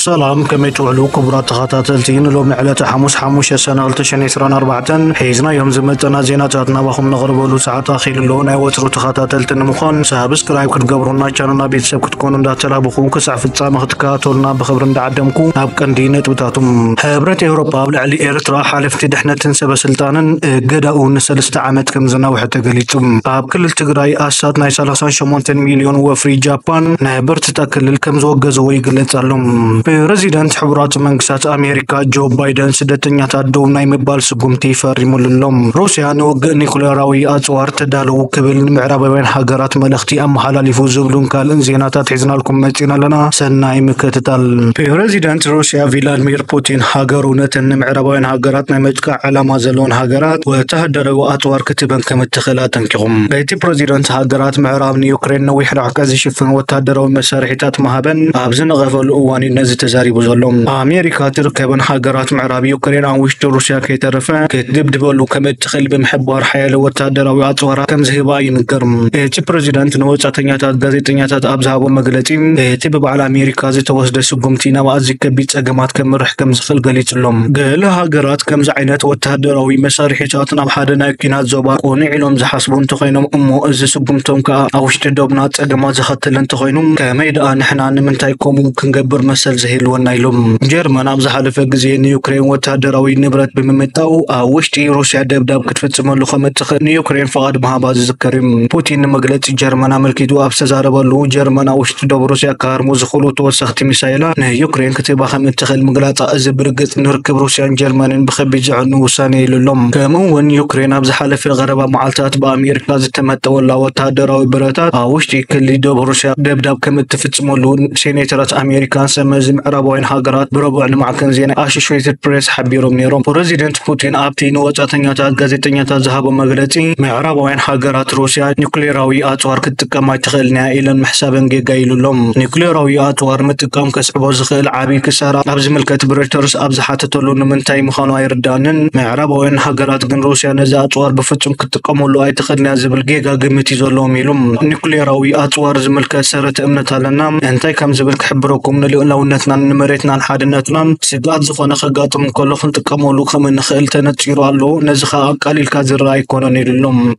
ሰላም፣ ከመይ ትውዕሉ ክቡራት ተኸታተልቲ? ንሎሚ ዕለተ ሓሙስ ሓሙሽተ ሰነ ክልተ ሽሕን ዕስራን ኣርባዕተን ሒዝናዮም ዝመጸና ዜናታት ናባኹም ነቕርበሉ ሰዓት ኣኺሉ ኣሎ። ናይ ወትሩ ተኸታተልቲ ንምዃን ሳብስክራይብ ክትገብሩና ቻነልና ቤተሰብ ክትኮኑ እንዳተላበኹ ክሳዕ ፍጻመ ክትከታተሉና ብኽብሪ እንዳዓደምኩ ናብ ቀንዲ ነጥብታቱም። ሕብረት ኤውሮጳ ኣብ ልዕሊ ኤርትራ ሓለፍቲ ድሕነትን ሰበ ስልጣንን እገዳኡ ንሰለስተ ዓመት ከም ዘናውሐ ተገሊጹ። ኣብ ክልል ትግራይ ኣስታት ናይ ሰላሳ ሸሞንተ ሚልዮን ወፍሪ ጃፓን ነበርቲ እታ ክልል ከም ዝወገዝዎ ይግለጽ ኣሎ። ፕረዚደንት ሕቡራት መንግስታት ኣሜሪካ ጆ ባይደን ስደተኛታት ደው ናይ ምባል ስጉምቲ ፈሪሙሉ ኣሎ። ሩስያ ንውግእ ኒኩሌራዊ ኣጽዋር ተዳለዉ ክብል ንምዕራባውያን ሃገራት መልእኽቲ ኣመሓላሊፉ ዝብሉን ካልእን ዜናታት ሒዝናልኩም መጺና ኣለና። ሰናይ ምክትታል። ፕረዚደንት ሩስያ ቪላድሚር ፑቲን ሃገሩ ነተን ንምዕራባውያን ሃገራት ናይ ምጥቃዕ ዕላማ ዘለወን ሃገራት ወተሃደራዊ ኣጽዋር ክትበን ከም እትኽእል ኣጠንቂቑም። እቲ ፕረዚደንት ሃገራት ምዕራብ ንዩክሬን ነዊሕ ርሕቀት ዝሽፍን ወተሃደራዊ መሳርሒታት ምሃበን ኣብ ዝነቐፈሉ እዋን እዩ ነዚ ተዛሪቡ ዘሎ። ኣሜሪካ ትርከበን ሃገራት ምዕራብ ዩክሬን ኣብ ውሽጢ ሩስያ ከይተረፈ ክትድብድበሉ ከም እትኽእል ብምሕባር ሓያለ ወተሃደራዊ ኣጽዋራት ከም ዝህባ ይንገር። እቲ ፕረዚደንት ንወጻእተኛታት ጋዜጠኛታት ኣብ ዝሃቦ መግለጺ፣ እቲ ብበዓል ኣሜሪካ ዝተወስደ ስጉምቲ ናብ ኣዝዩ ከቢድ ጸገማት ከምርሕ ከም ዝኽእል ገሊጹ ኣሎ። ገለ ሃገራት ከምዚ ዓይነት ወተሃደራዊ መሳርሒታት ናብ ሓደ ናይ ኲናት ዞባ ቅኑዕ ኢሎም ዝሓስቡ እንተኾይኖም፣ እሞ እዚ ስጉምቶም ከኣ ኣብ ውሽጢ ዶብና ጸገማት ዘኸትል እንተኾይኑ፣ ከመይ ደኣ ንሕና ንምንታይ ከምኡ ክንገብር መሰል ዘህልወና? ኢሎም። ጀርመን ኣብ ዝሓለፈ ግዜ ንዩክሬን ወተሃደራዊ ንብረት ብምምጣው ኣብ ውሽጢ ሩስያ ደብዳብ ክትፍጽመሉ ከም እትኽእል ንዩክሬን ፍቓድ ምሃባ ዝዝከር እዩ። ፑቲን ንመግለጺ ጀርመን ኣመልኪቱ ኣብ ዝተዛረበሉ፣ ጀርመን ኣብ ውሽጢ ዶብ ሩስያ ክሃርሙ ዝኽእሉ ተወሰኽቲ ሚሳይላት ንዩክሬን ክትህባ ከም እትኽእል ምግላጻ፣ እዚ ብርግጽ ንርክብ ሩስያን ጀርመንን ብኸቢድ ዘዕኑ ውሳኔ ኢሉ ኣሎ። ከምኡ እውን ዩክሬን ኣብ ዝሓለፈ ቀረባ መዓልታት ብኣሜሪካ ዝተመጠወላ ወተሃደራዊ ብረታት ኣብ ውሽጢ ክሊ ዶብ ሩስያ ደብዳብ ከም እትፍጽመሉ ሴኔተራት ኣሜሪካን ሰመዚ ምዕራባውያን ሃገራት ብረቡዕ ንማዕከን ዜና ኣሶሼትድ ፕሬስ ሓቢሮም ነይሮም። ፕረዚደንት ፑቲን ኣብቲ ንወጻእተኛታት ጋዜጠኛታት ዝሃቦ መግለጺ፣ ምዕራባውያን ሃገራት ሩስያ ኒኩሌራዊ ኣጽዋር ክትጥቀም ኣይትኽእልን እያ ኢለን ምሕሳበን ጌጋ ኢሉ ኣሎ። ኒኩሌራዊ ኣጽዋር ምጥቃም ከስዕቦ ዝኽእል ዓቢ ክሳራ ኣብ ዝምልከት ብሮይተርስ ኣብ ዝሓተተሉ፣ ንምንታይ ምዃኑ ኣይርዳእንን፣ ምዕራባውያን ሃገራት ግን ሩስያ ነዚ ኣጽዋር ብፍጹም ክትጥቀመሉ ኣይትኽእልን እያ ዝብል ጌጋ ግምት እዩ ዘለዎም ኢሉ። ኒኩሌራዊ ኣጽዋር ዝምልከት ሰረተ እምነት ኣለና። እንታይ ከም ዝብል ክሕብረኩም፣ ንልኡላውነትናን ንመሬትናን ሓድነትናን ስግኣት ዝኾነ ከጋጥም እንከሎ ክንጥቀመሉ ከም እንኽእል ተነጺሩ ኣሎ። ነዚ ኸኣ ኣቃሊልካ ዝረኣ ኣይኮነን ኢሉ ኣሎ።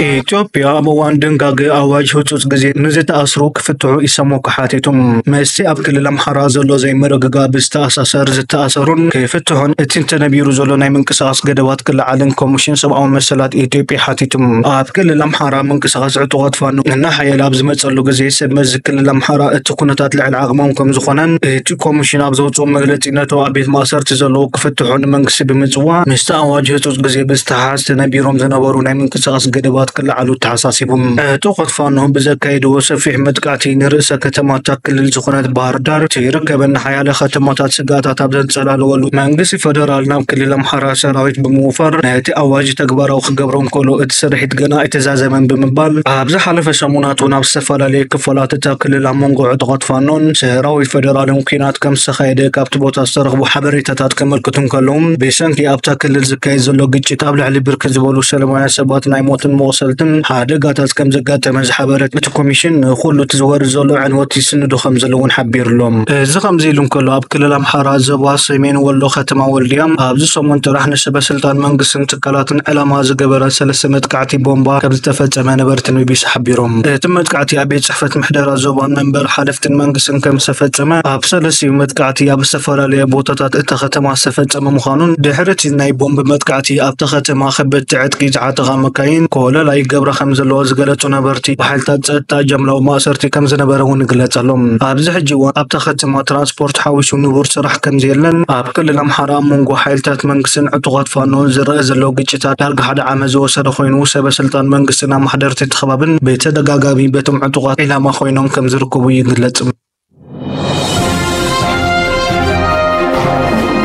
ኢትዮጵያ ኣብ እዋን ድንጋገ ኣዋጅ ህጹጽ ግዜ ንዝተኣስሩ ክፍትሑ ኢሰመኮ ሓቲቱ። ምስቲ ኣብ ክልል ኣምሓራ ዘሎ ዘይምርግጋእ ብዝተኣሳሰር ዝተኣሰሩን ክፍትሑን እቲ ተነቢሩ ዘሎ ናይ ምንቅስቓስ ገደባት ክለዓልን ኮሚሽን ሰብኣዊ መሰላት ኢትዮጵያ ሓቲቱ። ኣብ ክልል ኣምሓራ ምንቅስቓስ ዕጡቓት ፋኖ እናሓየለ ኣብ ዝመጸሉ ግዜ፣ ሰብ መዚ ክልል ኣምሓራ እቲ ኩነታት ልዕሊ ዓቕሞም ከም ዝኾነን እቲ ኮሚሽን ኣብ ዘውጽኦ መግለጺ፣ ነቶም ኣብ ቤት ማእሰርቲ ዘለዉ ክፍትሑ ንመንግስቲ ብምጽዋዕ፣ ምስቲ ኣዋጅ ህጹጽ ግዜ ብዝተሓሓዝ ተነቢሮም ዝነበሩ ናይ ምንቅስቓስ ገደባት ክለዓሉ ተሓሳሲቡ። ዕጡቓት ፋኖ ብዘካየድዎ ሰፊሕ መጥቃዕቲ ንርእሰ ከተማታት ክልል ዝኾነት ባህር ዳር ትርከበን ሓያለ ከተማታት ስግኣታት ኣብ ዘንጸላለወሉ፣ መንግስቲ ፈደራል ናብ ክልል ኣምሓራ ሰራዊት ብምውፋር ነቲ ኣዋጅ ተግባራዊ ክገብሮ እንከሎ፣ እቲ ስርሒት ገና ኣይተዛዘመን ብምባል፣ ኣብ ዝሓለፈ ሰሙናት እውን ኣብ ዝተፈላለየ ክፋላት እታ ክልል ኣብ መንጎ ዕጡቓት ፋኖን ሰራዊት ፈደራልን ኲናት ከም ዝተኻየደ ካብቲ ቦታ ዝተረኽቡ ሓበሬታታት ከመልክቱ እንከለዉ፣ ብሰንኪ ኣብታ ክልል ዝካየድ ዘሎ ግጭት ኣብ ልዕሊ ብርክት ዝበሉ ሰላማውያን ሰባት ናይ ሞትን መቑሰልትን ሓደጋታት ከም ዘጋጠመ ዝሓበረ እቲ ኮሚሽን፣ ንኹሉ እቲ ዝወርድ ዘሎ ዕንወት ይስንዶ ከም ዘሎ እውን ሓቢሩ ኣሎ። እዚ ከምዚ ኢሉ እንከሎ፣ ኣብ ክልል ኣምሓራ ዞባ ሰሜን ወሎ ከተማ ወልድያ ኣብዚ ሰሙን ጥራሕ ንሰበ ስልጣን መንግስትን ትካላትን ዕላማ ዝገበረ ሰለስተ መጥቃዕቲ ቦምባ ከም ዝተፈጸመ ነበርቲ ንቢቢሲ ሓቢሮም። እቲ መጥቃዕቲ ኣብ ቤት ጽሕፈት ምሕደራ ዞባን መንበሪ ሓለፍትን መንግስትን ከም ዝተፈጸመ፣ ኣብ ሰለስቲኡ መጥቃዕቲ ኣብ ዝተፈላለየ ቦታታት እታ ከተማ ዝተፈጸመ ምዃኑን፣ ድሕሪ እቲ ናይ ቦምብ መጥቃዕቲ ኣብታ ከተማ ከበድቲ ዕጥቂ ዝዓጠቓ መካይን ኮለላ ይገብራ ከም ዘለዋ ዝገለጹ ነበርቲ፣ ብሓይልታት ጸጥታ ጃምላዊ ማእሰርቲ ከም ዝነበረ እውን ይግለጽ ኣሎ። ኣብዚ ሕጂ እዋን ኣብታ ከተማ ትራንስፖርት ሓዊሱ ንቡር ስራሕ ከም ዘየለን፣ ኣብ ክልል ኣምሓራ ኣብ መንጎ ሓይልታት መንግስትን ዕጡቓት ፋኖን ዝረአ ዘሎ ግጭታት ዳርጋ ሓደ ዓመት ዝወሰደ ኮይኑ፣ ሰበ ስልጣን መንግስትን ኣማሕደርቲ እቲ ከባብን ብተደጋጋሚ በቶም ዕጡቓት ዒላማ ኮይኖም ከም ዝርከቡ ይግለጽ።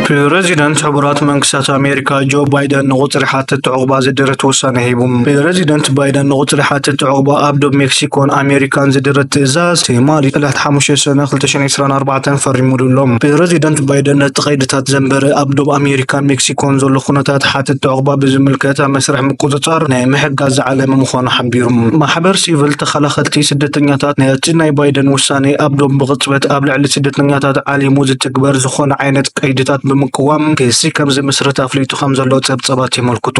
ፕረዚደንት ሕቡራት መንግስታት ኣሜሪካ ጆ ባይደን ንቁፅሪ ሓተቲ ዑቕባ ዝድርት ውሳነ ሂቡ። ፕረዚደንት ባይደን ንቁፅሪ ሓተቲ ዑቕባ ኣብ ዶብ ሜክሲኮን ኣሜሪካን ዝድርት ትእዛዝ ትማሊ ዕለት ሓሙሽተ ሰነ ክልተ ሽሕን ዕስራን ኣርባዕተን ፈሪሙሉ ኣሎ። ፕረዚደንት ባይደን ነቲ ቀይድታት ዘንበረ ኣብ ዶብ ኣሜሪካን ሜክሲኮን ዘሎ ኩነታት ሓተቲ ዑቕባ ብዝምልከት ኣብ መስርሕ ምቁፅፃር ናይ ምሕጋዝ ዝዓለመ ምዃኑ ሓቢሩ። ማሕበር ሲቪል ተኸላኸልቲ ስደተኛታት ነቲ ናይ ባይደን ውሳነ ኣብ ዶብ ብቕፅበት ኣብ ልዕሊ ስደተኛታት ዓሊሙ ዝትግበር ዝኾነ ዓይነት ቀይድታት ብምቅዋም ክሲ ከም ዝምስርት ኣፍሊጡ ከም ዘሎ ጸብጸባት የመልክቱ።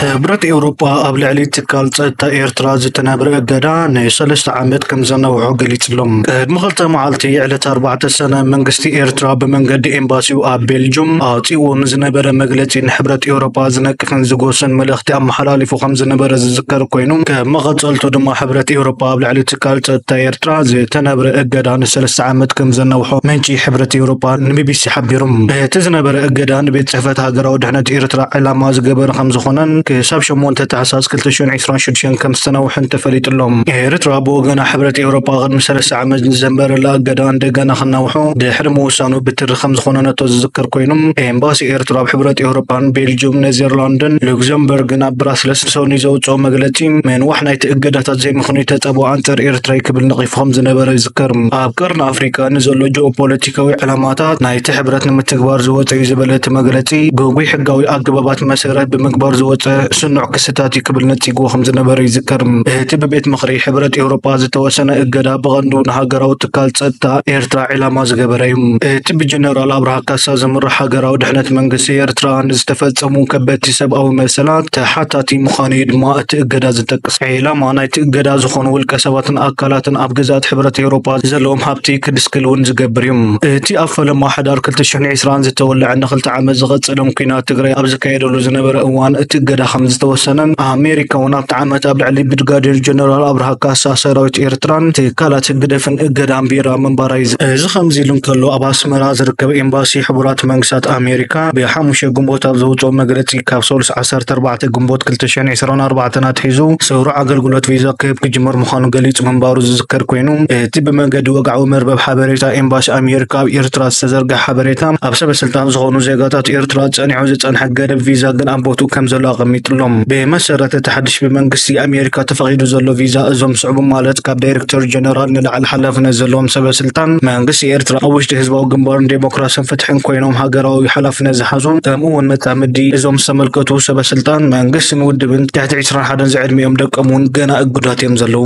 ሕብረት ኤውሮጳ ኣብ ልዕሊ ትካል ጸጥታ ኤርትራ ዝተነብረ እገዳ ንሰለስተ ዓመት ከም ዘናውሖ ገሊጹ ኣሎ። ቅድሚ ክልተ መዓልቲ ዕለት ኣርባዕተ ሰነ መንግስቲ ኤርትራ ብመንገዲ ኤምባሲኡ ኣብ ቤልጁም ኣውጺእዎ ንዝነበረ መግለጺ ንሕብረት ኤውሮጳ ዝነቅፍን ዝጎስን መልእኽቲ ኣመሓላሊፉ ከም ዝነበረ ዝዝከር ኮይኑ፣ ከም መቐጸልቱ ድማ ሕብረት ኤውሮጳ ኣብ ልዕሊ ትካል ጸጥታ ኤርትራ ዝተነብረ እገዳ ንሰለስተ ዓመት ከም ዘናውሖ ምንጪ ሕብረት ኤውሮጳ ንቢቢሲ ሓቢሩ። እቲ ዝነበረ እገዳ ንቤት ጽሕፈት ሃገራዊ ድሕነት ኤርትራ ዕላማ ዝገበረ ከም ዝኾነን ክሳብ ሸሞንተ ታሕሳስ ክልተ ሽሕን ዕስራን ሽዱሽተን ከም ዝተናውሐን ተፈሊጡ ኣሎ። ኤርትራ ብወገና ሕብረት ኤውሮጳ ቅድሚ ሰለስተ ዓመት ንዘንበረላ እገዳ እንደገና ክናውሖ ድሕሪ ምውሳኑ ብትሪ ከም ዝኾነነቶ ዝዝከር ኮይኑ፣ ኤምባሲ ኤርትራ ኣብ ሕብረት ኤውሮጳን ቤልጅዩም፣ ኔዘርላንድን ሉክዘምበርግን ኣብ ብራስለስ ሰኑይ ዘውጽኦ መግለጺ፣ ምንዋሕ ናይቲ እገዳታት ዘይምኽኑይ ተጻብኦ ኣንጻር ኤርትራ እዩ ክብል ነቒፉ ከም ዝነበረ ይዝከር። ኣብ ቀርኒ ኣፍሪቃ ንዘሎ ጂኦፖለቲካዊ ዕላማታት ናይቲ ሕብረት ንምትግባር ዝወጸ እዩ ዝበለ እቲ መግለጺ፣ ግጉይ ሕጋዊ ኣገባባት መሰረት ብምግባር ዝወጸ ስኑዕ ክስታት እዩ ክብል ነጺግዎ ከም ዝነበረ ይዝከር። እቲ ብቤት ምኽሪ ሕብረት ኤውሮጳ ዝተወሰነ እገዳ ብቐንዱ ንሃገራዊ ትካል ጸጥታ ኤርትራ ዕላማ ዝገበረ እዩ። እቲ ብጀነራል ኣብርሃ ካሳ ዝምራሕ ሃገራዊ ድሕነት መንግስቲ ኤርትራ ንዝተፈጸሙ ከበድቲ ሰብኣዊ መሰላት ተሓታቲ ምዃኑ እዩ ድማ እቲ እገዳ ዝጠቅስ። ዕላማ ናይቲ እገዳ ዝኾኑ ውልቀ ሰባትን ኣካላትን ኣብ ግዝኣት ሕብረት ኤውሮጳ ዘለዎም ሃብቲ ክድስክል እውን ዝገብር እዩ። እቲ ኣብ ፈለማ ሕዳር ክልተ ሽሕን ዕስራን ዝተወልዐ ንክልተ ዓመት ዝቐጸለን ኲናት ትግራይ ኣብ ዝካየደሉ ዝነበረ እዋን እቲ እገዳ ከም ዝተወሰነን ኣሜሪካ እውን ኣብቲ ዓመት ኣብ ልዕሊ ብርጋዴር ጀነራል ኣብርሃ ካሳ ሰራዊት ኤርትራን ትካላት ህግደፍን እገዳ ኣንቢራ ምንባራ እዩ። እዚ ከምዚ ኢሉ እንከሎ፣ ኣብ ኣስመራ ዝርከብ ኤምባሲ ሕቡራት መንግስታት ኣሜሪካ ብሓሙሽተ ግንቦት ኣብ ዘውፅኦ መግለፂ፣ ካብ ሰሉስ ዓሰርተ ኣርባዕተ ግንቦት ክልተ ሽሕን ዕስራን ኣርባዕተን ኣትሒዙ ስሩዕ ኣገልግሎት ቪዛ ክህብ ክጅመር ምዃኑ ገሊጹ ምንባሩ ዝዝከር ኮይኑ፣ እቲ ብመንገዲ ወግዓዊ መርበብ ሓበሬታ ኤምባሲ ኣሜሪካ ኣብ ኤርትራ ዝተዘርግሐ ሓበሬታ፣ ኣብ ሰበ ስልጣን ዝኾኑ ዜጋታት ኤርትራ ጸኒሑ ዝጸንሐ ገደብ ቪዛ ግን ኣብ ቦትኡ ከም ዘሎ ኣቐሚጡ ኣሎ። ብመሰረት እቲ ሓድሽ ብመንግስቲ ኣሜሪካ ተፈቒዱ ዘሎ ቪዛ፣ እዞም ዝስዕቡ ማለት ካብ ዳይሬክተር ጀነራል ንላዕሊ ሓላፍነት ዘለዎም ሰበ ስልጣን መንግስቲ ኤርትራ ኣብ ውሽጢ ህዝባዊ ግንባርን ዴሞክራስን ፍትሕን ኮይኖም ሃገራዊ ሓላፍነት ዝሓዙ፣ ከምኡ እውን መጻምዲ እዞም ዝተመልከቱ ሰበ ስልጣን መንግስትን ውድብን ትሕቲ ዕስራን ሓደን ዝዕድሚኦም ደቆም እውን ገና እጉዳት እዮም ዘለዉ።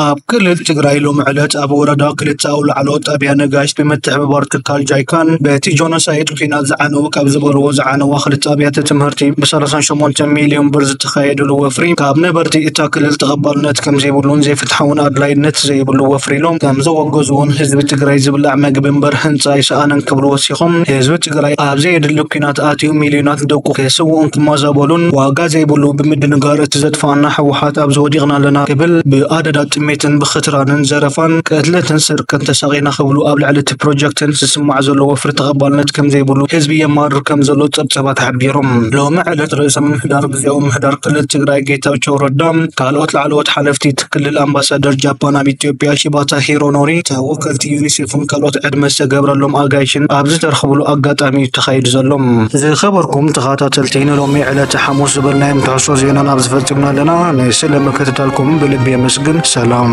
ኣብ ክልል ትግራይ ሎሚ ዕለት ኣብ ወረዳ ክልተ ኣውላዕሎ ጣብያ ነጋሽ ብምትሕብባር ትካል ጃይካን በቲ ጆኖሳይድ ኲናት ዝዓነዉ ካብ ዝበልዎ ዝዓነዋ ክልተ ኣብያተ ትምህርቲ ብ ሰላሳ ሸሞንተ ሚልዮን ብር ዝተኻየደሉ ወፍሪ ካብ ነበርቲ እታ ክልል ተቐባልነት ከም ዘይብሉን ዘይፍትሓውን ኣድላይነት ዘይብሉ ወፍሪ ኢሎም ከም ዘወገዝዎን ህዝቢ ትግራይ ዝብላዕ መግቢ እምበር ህንፃ ኣይሰኣነን ክብሉ ወሲኾም ህዝቢ ትግራይ ኣብ ዘየድሊ ኲናት ኣትዩ ሚልዮናት ደቁ ክስውኡን ክመዛበሉን ዋጋ ዘይብሉ ብምድንጋር እቲ ዘጥፋና ህወሓት ኣብዚ ወዲቕና ኣለና ክብል ብኣደዳ ጥሜትን ብኽትራንን ዘረፋን ቅትለትን ስርቅን ተሳቒና ክብሉ ኣብ ልዕሊ እቲ ፕሮጀክትን ዝስማዕ ዘሎ ወፍሪ ተቐባልነት ከም ዘይብሉ ህዝቢ የማርር ከም ዘሎ ጸብጸባት ሓቢሮም። ሎሚ ዕለት ርእሰ ምምሕዳር ግዝያዊ ምምሕዳር ክልል ትግራይ ጌታቸው ረዳ ካልኦት ላዕለዎት ሓለፍቲ እቲ ክልል ኣምባሳደር ጃፓን ኣብ ኢትዮጵያ ሺባታ ሂሮኖሪ፣ ተወከልቲ ዩኒሴፍን ካልኦት ዕድመ ዝተገብረሎም ኣጋይሽን ኣብ ዝተረኽብሉ ኣጋጣሚ እዩ ተኻይዱ ዘሎ። ዝኸበርኩም ተኸታተልቲ፣ ንሎሚ ዕለተ ሓሙስ ዝበልናዮም ትሕዝቶ ዜና ናብ ዝፈጽምና ኣለና። ንስለ ምክትታልኩም ብልቢ የመስግን። ሰላም።